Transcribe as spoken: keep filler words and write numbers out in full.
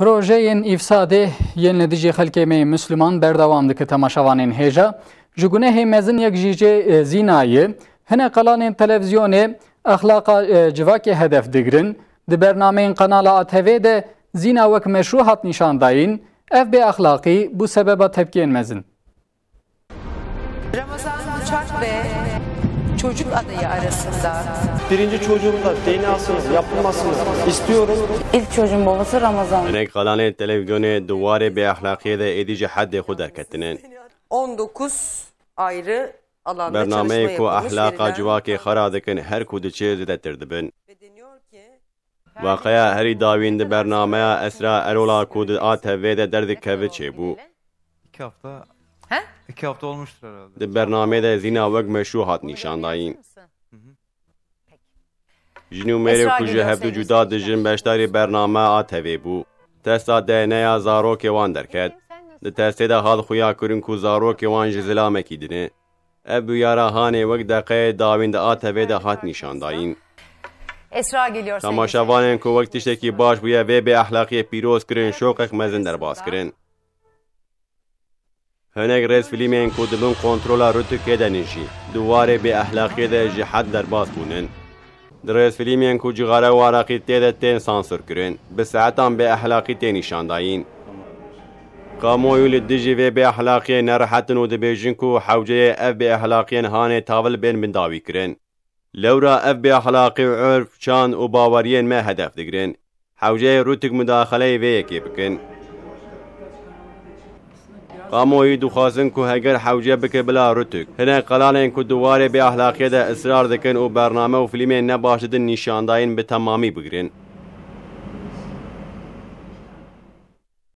Projeyên îfsadê yên li dijî xelkê me yê Misliman berdewam dike temaşevanên hêja. Ji gunehê mezin yek jî jê, e, zînayê. Hinek kanalên televîzyonê exlaqa, e, civakê hedef digirin. Di bernameyên kanala A T V de zîna wek meşrû hat nîşandayîn. Ev bêexlaqî bû sebeba tepkiyên mezin. Ramazan Uçak ve çocuk adayı arasında. Birinci çocuğumda D N A'sını yapılmasını istiyorum. İlk çocuğun babası Ramazan. Hinek kanalên televîzyonê di warê bêexlaqiyê de êdî ji heddê xwe derketine. on dokuz ayrı alanda Bernameyê çalışma ku yapılmış, ehlaqa verilen civakê xera dikin her ku diçe zêdetir dibin. ve deniyor ki Waqiya herî dawîn di bernameya Esra Erola ku di A T V de derdikeve çêbû. İki hafta. He? İki hafta olmuştur herhalde. Di bernameyê de zîna wek meşrû hat nîşandayîn. Jin û mêrê ku ji hevdu cuda dijin beşdarî bername A T V bû. Testa D N A ya zarokê wan derket. Di testê de hat xuyakirin ku zarokê wan ji zilamekî din e. Ev bûyera hanê wek deqeyê dawîn di A T V de hat nîşandayîn. Esra geliyor sevgili Temaşevanên ku wek tiştekî baş bûye vê bêexlaqiyê pîroz kirin şoqek mezin derbas kirin. Hinek rêzfilmên ku di bin kontrola Rûtûkê de nin jî di warê bêexlaqiyê de ji hed derbas bûnin. Di rêzfilmên ku cixare û araqî tê de tên sansûrkirin, bi saetan bêexlaqî tê nîşandayîn. Kamuoyû li dijî vê bêexlaqiyê nerehet in û dibêjin ku hewceyê ev bêexlaqiyên hanê tavil bên bindawîkirin. Lewra ev bêexlaqî û urf, çand û baweriyên me hedef digirin. Hewceyê Rûtûk mudaxeleyê vê yekê bikin. Kamuoyî dixwazin ku heger hewce bike bila Rûtûk. Hinek kanalên ku di warê bêexlaqiyê de israr dikin û bername û filmên ne baş didin nîşandayîn bi temamî bigirin.